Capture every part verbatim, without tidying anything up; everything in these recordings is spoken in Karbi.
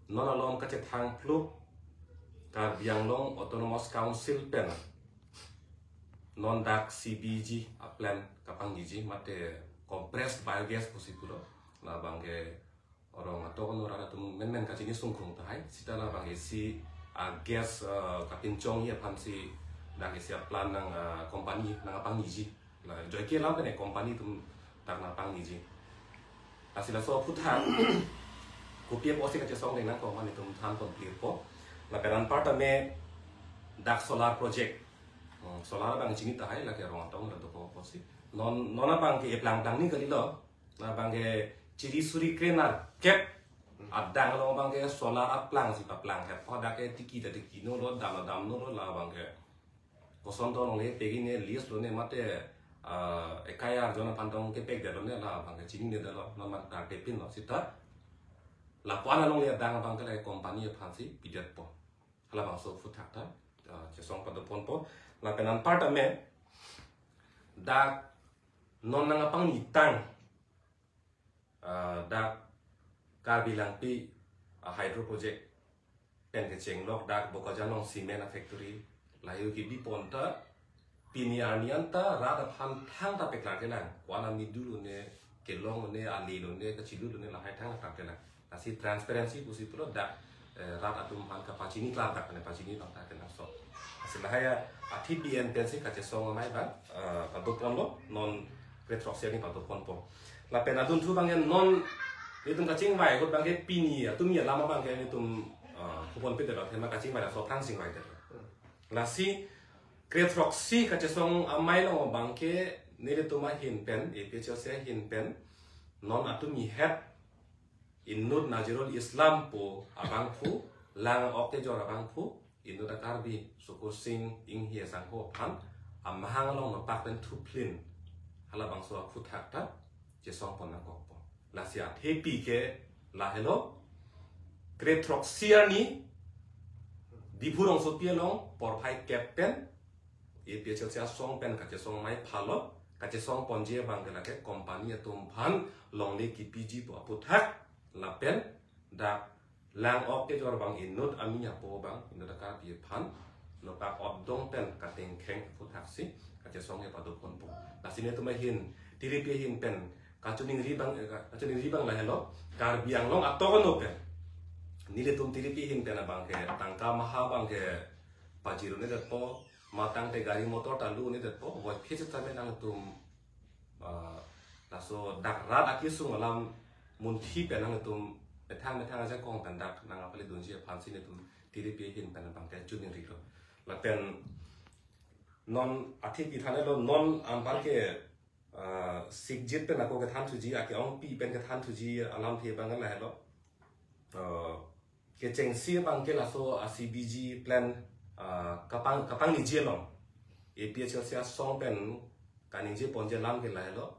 Non along kachethang phluk Karbi Anglong Autonomous Council pen non dak C B G a-plant kapangniji, mate compressed biogas pusi pulo. Labang ke arong atok no rara tum menmen kachini sungkrung tahai. Sita labang ke si a-gas, eh, kapinchongji aphansi dak isi a-plant nang, eh, company nangpangniji. La joike alam pen company atum dak nangpangniji. Lasi laso aphuthak kopi apotsi kachesong deng nangkok ma nelitum than ponplirpo. Lapen anparta me dak solar project. Hmm, solar abang chini tahai, lake arong atok no dokok apotsi. Non, non abang ke eplang tangni kalilo. Labang ke chiri suri krenerkep adang along abang ke solar a-plant si paplang het. Oh, dak ke tiki ta tiki nolo, dam ta dam nolo, labang ke koson to longle pegi ne, lease lone mate, ah, ekai arjon aphan tong kepekdetlo ne, labang ke chininedetlo, non abang target pinlo sita. Lapu-an alongle adang abang ke la company aphansi pidetpo. Halabangso aphuthak ta, ah, chesong padoponpo. Lapen anparta me dak non nangpangnitang, ah, dak Karbi Langpi a-hydro project pen kechenglok dak Bokajan along cement a-factory. Lahei kebi pon ta pini arni anta rat aphan thangta paklarklelang. Ko-an amidu lone, kelong lone, ale lone, kachilu lone, lahai thangta paklarklelang. Lasi transparency pusi pulo dak, eh, rat atum aphan kapachini klardak ne pachini abang ta kenangsot. Lasi lahai athepi pen pensi kachesong amei abang, eh, padoponlo, non kre throksi arni padoponpo. Lapen adunthu abang ke non nelitum kachingvai ahut abang ke pini atum ya lama abang ke nelitum, eh, kupon pete lo, athema kachingvai laso aphrang chingvaidetlo. Lasi kre throksi kachesong amei along abang ke nelitum ahin pen, A P H L C ahin pen, non atum ihet inut Nazirul Islam pu abangphu, lang ok kejor abangphu, inut a-Karbi Sukursing Inghi asangho aphan amahang along nopak pen thuphlin, halabangso aphuthak ta chesong pon nangkokpo. Lasi athepi ke lahelo, kre throksi arni Diphu rongsopi along porphai kep pen A P H L C asong pen kachesong amei phalo, kachesong ponji abang ke lake company atum aphan longle kipiji pu aphuthak, lapen dak lang ok kejor abang inut ami apo abang, inut a-Karbi aphan nopak otdong pen katengkheng aphuthak si kachesong ke padoponpo. Lasi nelitum ahin, tiripi ahin pen kachiningri abang, eh, kachiningri abang lahelo, Karbi Anglong atok no pen nelitum tiripi ahin pen abang ke tangka maha abang ke pajirunedetpo, matang te gari motor ta lunedetpo, voiphit sitame nangtum, ah, laso dak rat akesung alam munthi pen nangtum methang methang ajakong pen dak nangpaledunji aphansi nelitum tiripi ahin pen abang ke chiningrilo. Lapen non athepi thanlo, non anpar ke, ah, sikjit pen ako kethan thuji, ake-ongpi pen kethan thuji alamthe abang lahelo. Ah, kechengsi abang ke laso a-C B G plant, ah, kapang, kapangniji along A P H L C asong pen kaningje ponji alam ke lahelo.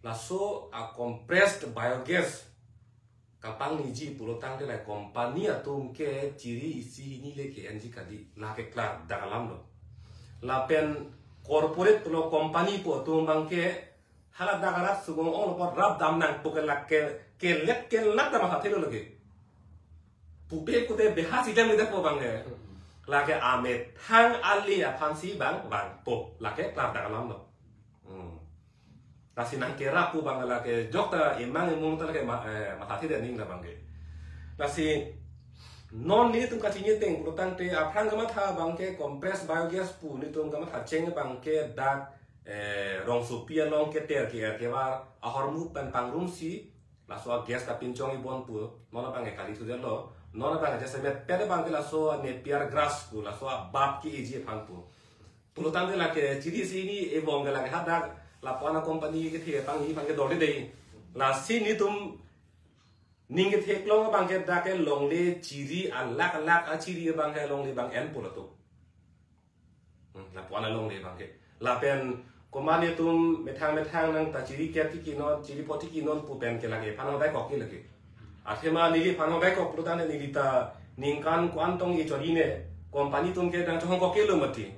Laso a-compressed biogas kapangniji pulotangte la company atum ke chiri isi hini le ke-enji kali, lake klardak alam lo. Lapen corporate pulo company pu atum abang ke hala dak arat sugong ong lo apot rap dam nangpo ke lake kelet kelat ta mathathelo lake. Pupe kute beha si jam kita po abang ke. Lake amethang ale aphansi abang vangpo. Lake klardak alam lo. Hmm. Lasi nangkerap pu abang lake jok ta emang emung ta lake ma-, eh, mathathedet aning ta abang ke. Lasi non nelitum kachiniteng pulotangte aphrang kamatha abang ke compressed biogas pu nelitum kamatha cheng abang ke dak, eh, rongsopi along keter ke-er kevar ahormu pen pangrumsi laso a-gas kapinchongji bon pu, non abang ke kali thudetlo, non abang ke jasemet pen abang ke laso a-Napier grass pu, laso abat ke-eji aphan pu. Pulotangte lake chiri isi hini ebong ke lake hadak lapu-an a-company kethe pangji aphan ke dorde dei. Lasi nelitum ning ketheklong abang ke dak ke longle chiri alak alak achiri abang ke longle abang en pulo to. Hmm, lapu-an alongle abang ke. Lapen komat nelitum methang methang nangta chiri kep tiki non, chiri pho tiki non pu pen ke lake aphan hongdaikok ke lake. Athema neliphan hongdaikok pulotangte neli ta ningkan ko-an tong echori ne company atum ke nangchohongkok kelo mati.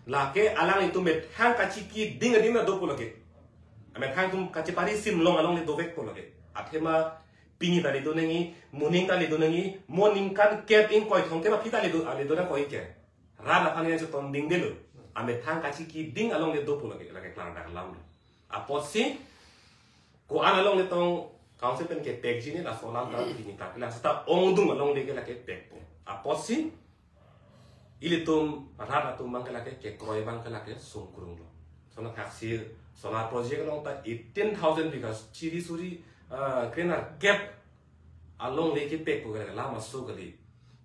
Lake alanglitum methang kachiki ding ading ta do pu lake. Methang atum kachipari sim long along ne dovek pu lake. Athema Pini ta le do nangji, moning ta le do nangji, mo ningkan kep ingkoi thomkep aphi ta le do, le do nangkok ke. Rat aphan nangchetong dingdelo. Amethang kachiki ding alongle do pulo ke, lake klangdak alam. Apotsi, ko-an alongle tong council pen kepekji ne laso alam ta pini ta kelang seta ongdung alongle ke lake pekpo. Apotsi, ilitum rat atum abang ke lake kekroi abang ke lake sungkrunglo. Sonat thaksi solar project along ta eighteen thousand bigha chiri suri, ah, krenerkep alongle kepekpo ke lake lam aso kali.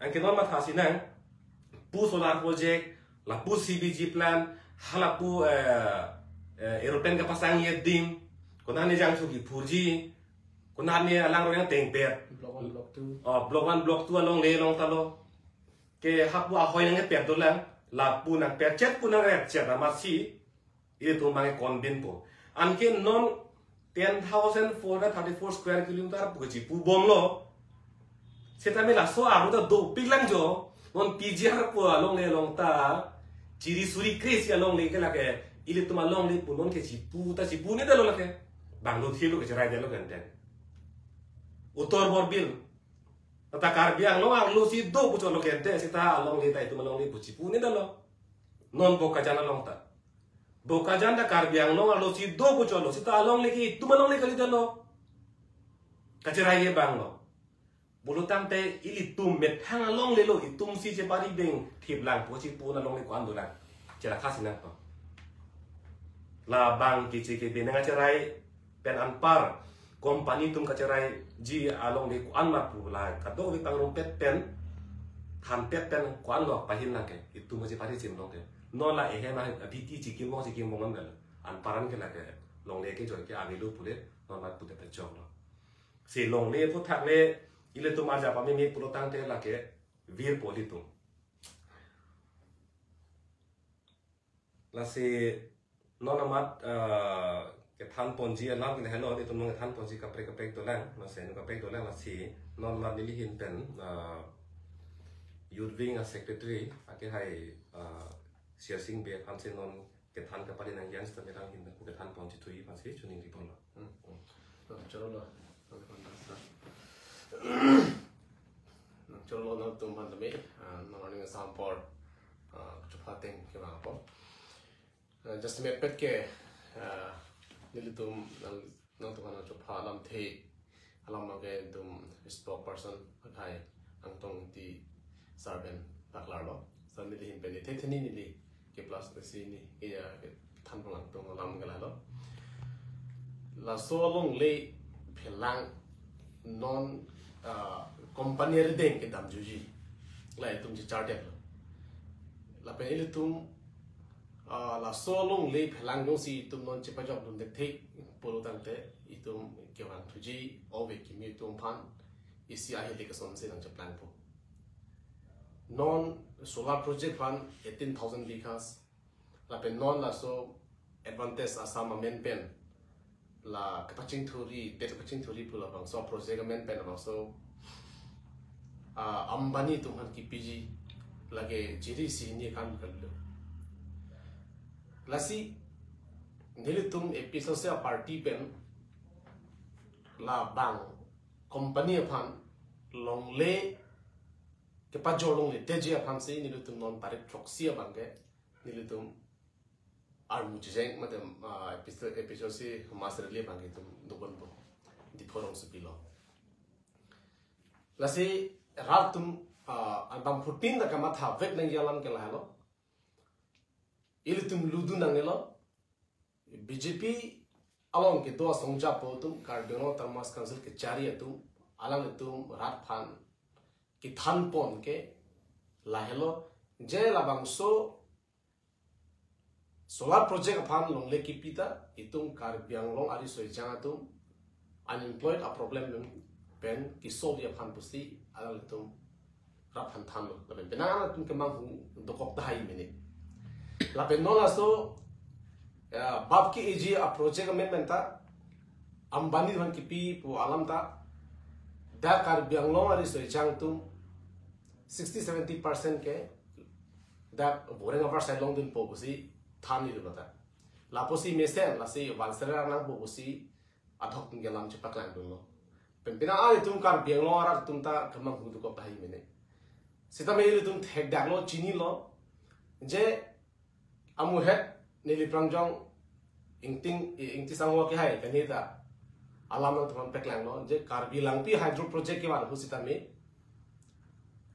Anke non matha si nang pu solar project, lapu C B G plant, halapu, eh, eh, aeroplane kapasangji adim, konat ne jangthu kiphurji, konat ne alang royang tengpet. Block one, block two. Oh, block one, block two alongle along ta lo. Ke hapu ahoi nangpet dolang, lapu nangpetchet pu nangretchet amatsi, ilitum abang ke konbinpo. Anke non ten thousand four hundred thirty-four square kilometer pu kachipubomlo. Setame laso arlo ta dopiklang jo. Non P G R pu alongle along ta chiri suri kre si alongle ke lake ilitum alongle pu non ke chipu ta chipu ne dalo lake. Bang lo thilo ke cherai dalo kenten. Uttar Borbil. Ta Karbi Anglong arlo si do pu cholo kenten seta alongle ta itum alongle pu chipu ne dalo. Non Bokajan along ta. Bokajan ta Karbi Anglong arlo si do pu cholo seta alongle ke itum alongle kali dalo. Kacherai ye bang lo. Bulu tangte ilitum methang alongle lo itum si chepari ding thip lang pu chipu na alongle ko-an dolang. Chela khasi nangpo. Labang kichi kibi nangcherai pen anpar company atum kacheraiji alongle ko-an ma pu la kadokave pangrumpet pen thanpet pen ko-an lo pahin nangke itum chepari chim alongle. Non la ehem a B T chikimong chikimong an dalo. Anpar an ke lake longle kejoi ke avelo pule non mat pute pechok lo. Si longle aphuthak le ilitum arjap ameme pulo tangte lake virpo ilitum. Lasi non amat, ah, kethan ponji alam ke helo, itum nang kethan ponji kaprek kaprek dolang, lasi nu kaprek dolang lasi non amat neli ahin pen, ah, Youth Wing a Secretary, ake hai, ah, Siasing Bey aphan si non kethan kapari nangji an seta merang ahin pen kethan ponji thuji aphan si choningri ponlo. Hmm. Nang chorolo. Nang chorolo nangtum aphan tame, ah, nang aning sampor, ah, chupha ateng kevang apot. Ah, just metpet ke, ah, nelitum nang, nangtum aphan chupha alamthe, alam abang ke itum spokesperson akhai Angtong Ingti sir pen paklarlo. Sir neli ahin pen neli the theni neli ke plus ke si neli ke ya kethan pon Angtong alam ke lalo. Laso alongle phelang non, ah, company arideng kedamjuji. La itum chichar detlo. Lapen ilitum, ah, laso alongle phelang jongsi itum non chepajok dun det thik pulo tangte itum kevang thuji ove kimi atum aphan isi ahile kesonsi nangcheplangpo. Non solar project aphan eighteen thousand bighas. Lapen non laso Advantage Assam amen pen la kepachingthuri, tet kepachingthuri pu labangso project amen pen labangso, ah, Ambani atum aphan kipiji lake chiri si hini akam kalilo. Lasi nelitum A P H L C a party pen labang company aphan longle kepajor longle detji aphan si nelitum non tarik throksi abang ke nelitum armu chijeng mate, ah, A P H L C, A P H L C mass rally abang ke itum doponpo. Diphu rongsopi along. Lasi rat atum, ah, antam phutin ta kamatha vek nangji alam ke lahelo. Ilitum ludu nangnelo. B J P along kedo asong japo atum, Karbi Anglong Autonomous Council kechari atum, alanglitum rat aphan kethan pon ke lahelo, je labangso solar project aphan longle kipi ta itum Karbi Anglong ariso ejang atum unemployed a problem pen kesolve aphan pusi alanglitum rat aphan thanlo. Lapen penang alanglitum kemang hung dokok tahai mene. Lapen non laso, ya, bap ke-eji a project amendment ta Ambani aphan kipi pu alam ta dak Karbi Anglong ariso ejang atum sixty seventy percent ke dak boreng avar side longdunpo pusi than nilo ta. Lapusi mesen, lasi vanserer nangpo pusi adhok atum ke alam chepaklang dunlo. Pen pina a itum Karbi Anglong arat atum ta kemang hudukop tahai mene. Sitame ilitum thekdaklo, chinilo, je amuhet neli prangjong Ingting, Ingti Sangho kehai kanita alam nangtum aphan paklanglo, je Karbi Langpi Hydro Project kevan ahut sitame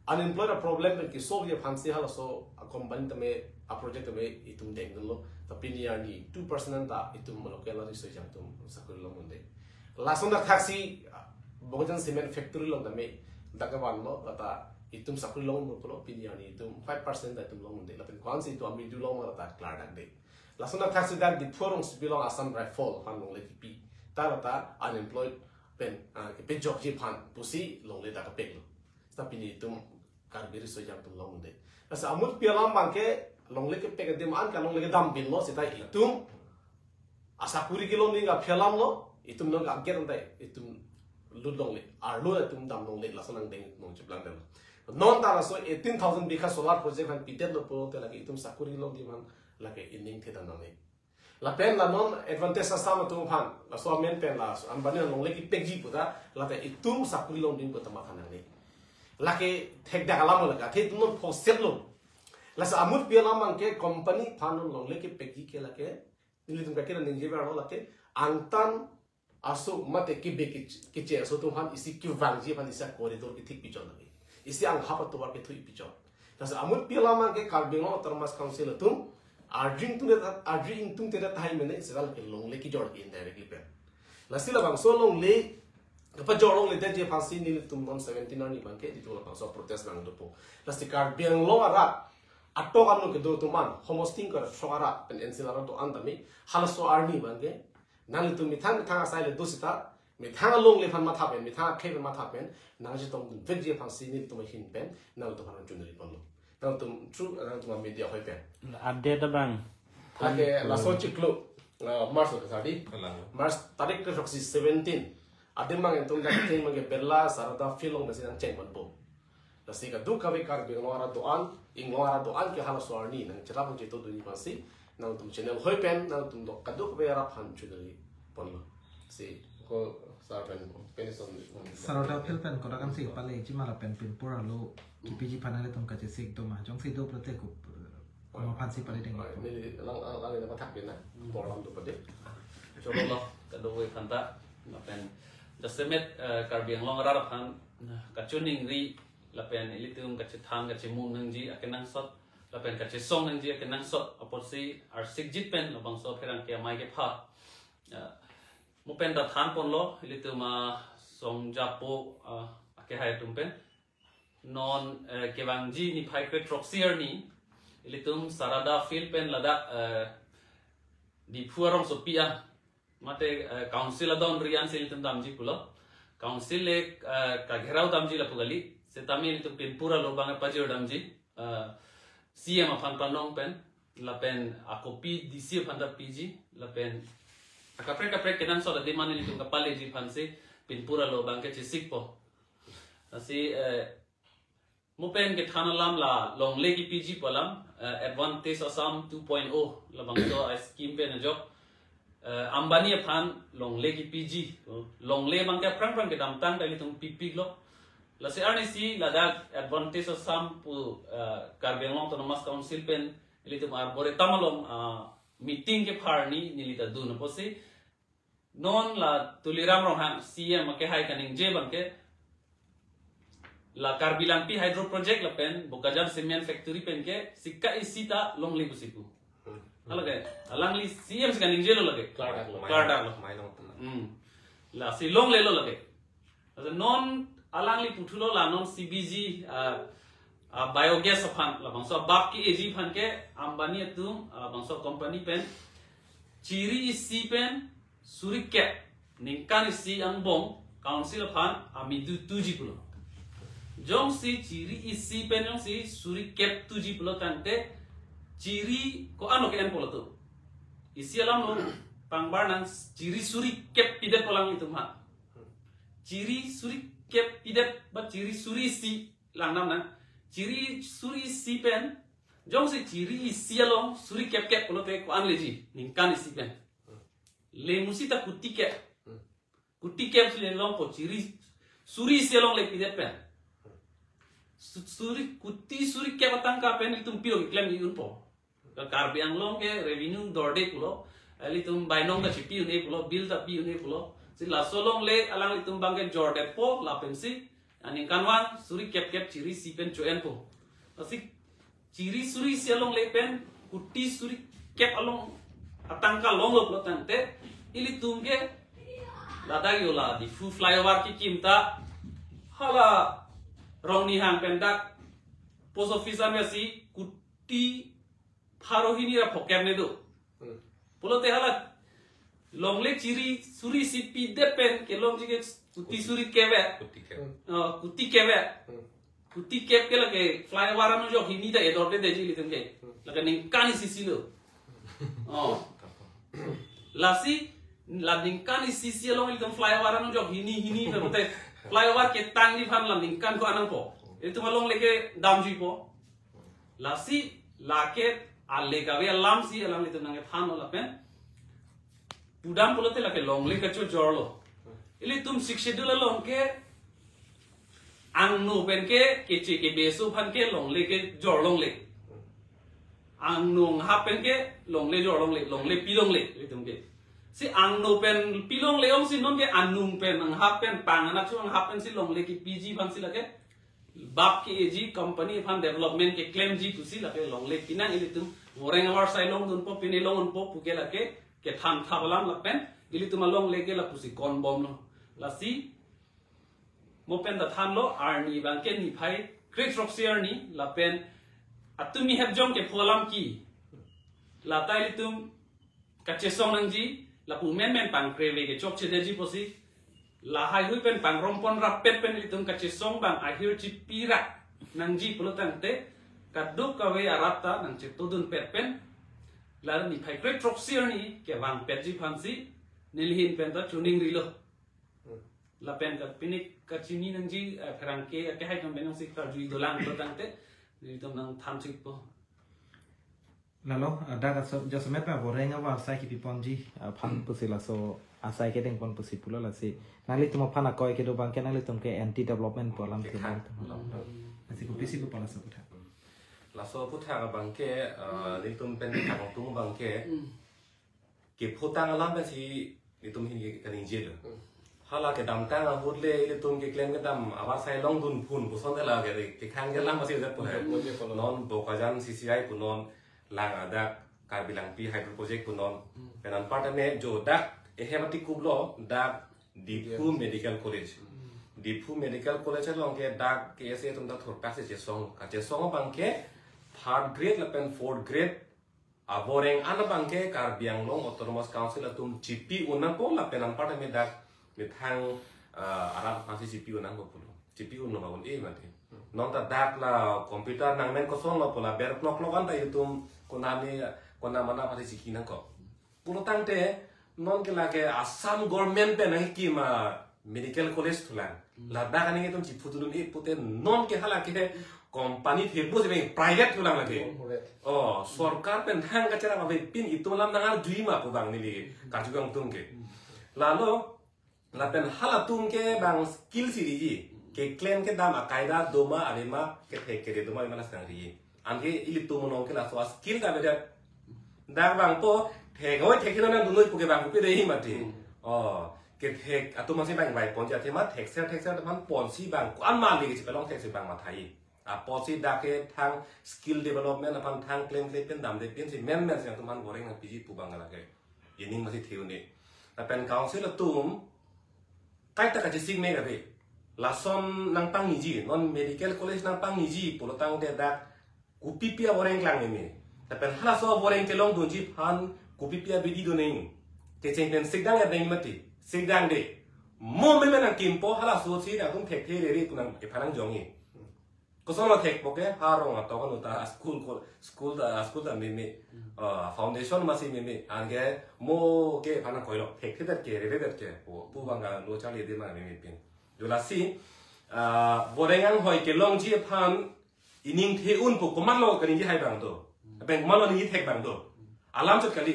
unemployed a problem pen kesolve ji aphansi halaso a company tame, a project tame itum dengdunlo. Ta pini arni two percent anta itum local a riso ejang atum sakori longdunde. Lason thakthaksi Bokajan Cement Factory along tame dak kevanlo, lata itum sakori longdunlo, pini arni itum five percent ta itum longdunde. Lapen ko-ansi itum amidu long ma lata klardakde. Lason thakthaksi dak Diphu Rongsopi along Assam Rifle aphan longle kipi, ta lata unemployed pen, ah, kepejokji aphan pusi longle dak kepeklo. Seta pini itum Karbi riso ejang atum longdunde. Lasi amutpi alam abangke longle kepek adim an ke longle kedam pinlo, seta itum asakori kelongding aphi alamlo, itum nangkangker anta itum lut longle, arlo itum dam longle, laso nangdeng nangcheplangdamlo. Non ta laso eighteen thousand bigha solar project aphan pidetlo pulote lake itum sakori kelongding aphan lake ining thedam nangne. Lapen la non Advantage Assam atum aphan, laso amen pen la so Ambani along longle kepekji pu ta, lata itum sakori longding pu ta matha nangne. Lake thekdak alam lake, athe itum non phoseplo. Laso amutpi alam abangke company aphan non longle kepekji ke lake, nelitum kakira ningjeverlo lake, angtan aso mate kibe kiche, kiche aso atum aphan isi kevangji aphan isi corridor kethik pichon lake. Isi anghap atovar kethui pichon. Lasi amutpi alam abangke Karbi Anglong Autonomous Council atum arjing tung det, arjing tung det tahai mene, seta lake longle kejor ke indirectly pen. Lasi labangso longle, kapajor longledetji aphansi nelitum non seventeen arni abangke, itum labangso protest nangdopo. Lasi Karbi Anglong arat, atok ano kedo atum an, homosting kar sok arat, pen N C L arat do-an tame, halaso arni abangke, nanglitum methang methang asai le do seta, methang alongle aphan matha pen, methang akhei pen matha pen, nangchetongdunvekji aphansi nelitum ahin pen nangtum aphan chunri ponlo. Nangtum through, nangtum media hoi pen. Update abang. Lake laso chiklo, uh, March lo kasadi. Kalang. March tarik ke roksi seventeen. Adim abang itum dak tin abangke Birla Sarada Field along dasi nangcheng ponpo. Lasi kadokave Karbi Anglong arat do-an, inglong arat do-an ke halaso arni nangcherap nangchetongdunji aphansi, nangtum channel hoi pen, nangtum do kadokave arat aphan chunri ponlo. Si, ko sar pen, pen son. Sarada Field pen kodak ansi paleji ma lapen pinpur arlo kepiji aphan nanglitum kachesik do ma, jongsi do pulote ko, komat aphansi pale ding? Oi, neli lang, lang, lang, lang, pathak pen na, Hmm. Program do pade. Cholo lo, kadokave aphanta, lapen jasemet, eh, Karbi Anglong arat aphan, nah, kachiningri, lapen ilitum kachethan kachemung nangji akenangsot, lapen kachesong nangji akenangsot apotsi arsikjit pen labangso pherangke amei kepha. Ya, mo pen ta than ponlo, ilitum asong japo, ah, akehai atum pen. Non, eh, kevangji niphai kre throksi arni, ilitum Sarada Field pen ladak, eh, Diphu arongsopi an, mate, eh, council adon ri ansi ilitum damji pulo. Council le, eh, kagherao damji lapu kali. Setame ilitum pinpur arlo abang pajir damji. Eh, C M aphan panong pen, lapen akopi D C aphan ta piji, lapen akaprek kaprek kenangsot adim an ilitum kapaleji aphansi pinpur arlo abangke chesikpo. Lasi, eh, mo pen kethan alam la longle kepiji pu alam, eh, Advantage Assam two point oh labangso a scheme pen ajok, eh, Ambani aphan longle kepiji. Longle abangke aphrang aphrang kedamtang ta ilitum pipiklo. Lasi arnisi ladak Advantage Assam pu, eh, Karbi Anglong Autonomous Council pen ilitum arboretum along, ah, meeting kepha arni neli ta dun apotsi, non la Tuliram Ronghang C M akehai kaningje abangke, la Karbi Langpi Hydro Project lapen Bokajan Cement Factory pen ke sika isi ta longle pusi pu. Hmm. Alake, alangli C M si kaningjelo lake. Klardak lo. Klardak lo. Mai long teman. Hmm. Lasi longlelo lake. Asa non alangli puthulo la non C B G, ah, ah, biogas aphan, labangso bap ke-eji aphan ke Ambani atum, ah, labangso company pen chiri isi pen suri kep, ningkan isi angbong council aphan amidu tuji pulo. Jongsi chiri isi pen jongsi suri kep tuji pulo tangte, chiri ko-an lo ke-en pulo to. Isi alam lo pangbar nang chiri suri kep pidet pu alanglitum ha. Chiri suri kep pidet ba chiri suri isi lang nam nang. Chiri suri isi pen, jongsi chiri isi along suri kep kep pulote ko-an leji, ningkan isi pen. Le musi ta kuti kep. Kuti kep si le longpo chiri suri isi alongle pidet pen, su- suri kuti suri kep atangka pen ilitum pilo keklem unpo. Karbi Anglong ke revenue dorde pulo, ilitum bainong ta chipi un-e pulo, bill ta pi un-e pulo. Si laso alongle alanglitum abangke jordetpo lapensi aningkanvang suri kep kep chiri isi pen cho-enpo. Lasi chiri suri isi alongle pen kuti suri kep along atangka longlo pulo tangte, ilitum ke ladak yo la Diphu flyover kekim ta hala Rongnihang pen dak post office an si kuti pharo hini ra phokep ne do. Hmm. Pulote hala longle chiri suri isi pidet pen kelongji ke kuti suri kep-e. Kuti kep. Hmm. Oh, kuti kep-e. Hmm. Kuti kep ke lake flyover anujok hini ta edorde detji ilitum ke. Hmm. Lake ningkan isi isi lo. Oh. Lasi la ningkan isi isi along ilitum flyover anujok hini hini ta pute flyover ketangji aphan la ningkan ko-an nangpo. Ilitum alongle ke damjuipo. Lasi lake ale kave alam si alanglitum nangkethanlo lapen pudam pulote lake longle kachojorlo. Ilitum Sixth Schedule along ke angno pen ke keche kebeso aphan ke longle kejor longle. Angno anghap pen ke longle jor longle, longle pi longle, ilitum ke. Si angno pen pi longle ong si non ke anung pen anghap pen pang anak chu anghap pen si longle kepiji aphan si lake bap ke-eji, company aphan development keklemji pusi lake longle pinang, ilitum voreng avarsai longdunpo, pine longdunpo pu ke lake kethan thap alam lapen ilitum alongle ke lapusi konbomlo. Lasi mo pen ta thanlo, arni abangke niphai kre-throksi arni lapen atumi hepjong kepho alam ke lata ilitum kachesong nangji, lapu menmen pangkreve ke chokchedetji pusi, lahai hui pen pangrompon rappet pen ilitum kachesong abang ahir chipi ra nangji pulo tangte, kadokave arat ta nangchetongdunpet pen la niphai kre-throksi arni kevangpetji aphan si nelihin pen ta chuning rilo. Hmm. Lapen ka pini kachini nangji, eh, pherangke akehai atum pen si karjui dolang pulo tangte, nelitum nangthan thikpo. Lalo, ah, dak aso, jasemet ma voreng avarsai kepiponji, ah, aphan pusi laso asai kedengpon pusi pulo lasi. Nanglitum aphan akoi kedo abangke nanglitum ke anti development pu alam ke. Kekang. Lasi kopisi pu laso aputhak. Laso aputhak abangke, ah, nelitum pen kangtung abangke. Hmm. Kephotang alam pensi nelitum hini ke kaningjelo. Hmm. Hala kedamtang ahut le ilitum keklem kedam avarsai longdun phun puson tela ke kekhang kelang masih udah pun. Hmm, hmm, hmm. Non Bokajan C C I punon, lang adak Karbi Langpi Hydro Project punon. Hmm. Pen anparta me jo dak ehem ati kublo dak Diphu Yes. Medical College. Hmm. Diphu Medical College along ke dak K S A atum ta thurpak si chesong. Kachesong abangke third grade lapen fourth grade avoreng an abangke Karbi Anglong Autonomous Council atum chipi un nangpo lapen anparta me dak methang, ah, arat aphansi chipi un nangpo pulo. Chipi unlo ma un-e mati. Non ta dak la computer nangmen kosonlo pu la ber klok klok an ta itum konane kona mana aphansi chiki nangkok. Pulo tangte non ke lake Assam government pen nangkekim a medical college thulang. Hmm. Ladak aning itum chiphutun-e pute non ke hala ke company thebo si private thulang lake. Hmm, correct. Oh, sorkar pen thang kacherap ave pin itum alam nangarjui ma pu abang neli karju kangtung ke. Hmm. Lalo lapen halatum ke bang skill si riji. Keklem kedam akaida doma avema kethek kere doma avema la sang riji. Anke ilitum along ke laso a skill ta beda. Dak bangpo thek hoi thek hino nangdunoi pu ke bang pu pede hi mati. Hmm. Oh, kethek atum masih bang vaiponji athema thekser thekser teman ponsi bang ko-an mali ke chipelong thek si bang mathai. Apotsi dak ke thang skill development aphan thang klem klem pen damde pensi menmen si atum aphan voreng nangpiji pu abang lake. Ining masih theu ne. Lapen council atum kaita kachesik me kave. Lason nangpangniji, non medical college nangpangniji pulo tangte dak kopipi avoreng klang meme. Lapen halaso avoreng kelongdunji aphan kopipi abidi do neng. Kecheng pen sikdang ya deng mati. Sikdang de. Mo meme nangkimpo halaso si nangtum thekthe rere pu nang ephan nangjongji. Kosonlo thekpo ke ha rong atok anu ta school ko, school ta, school ta meme. Hmm. Ah, foundation masi meme. Anke mo ke ephan nangkoilo. Thekthe det ke, rere det ke. Pu, pu abang kalo charli de ma meme pin. Jo lasi, ah, voreng anghoi kelongji aphan ining the unpo komatlo kaningje hai abang do. Hmm. Abang komatlo ningje thek abang do. Hmm. Alam chot kali.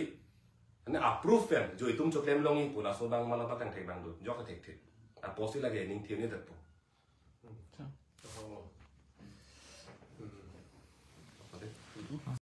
Ane approve pen, jo itum choklem longji pu laso abang malo patang thek abang do. Jok thek thek. Apotsi lake ining the un-e detpo.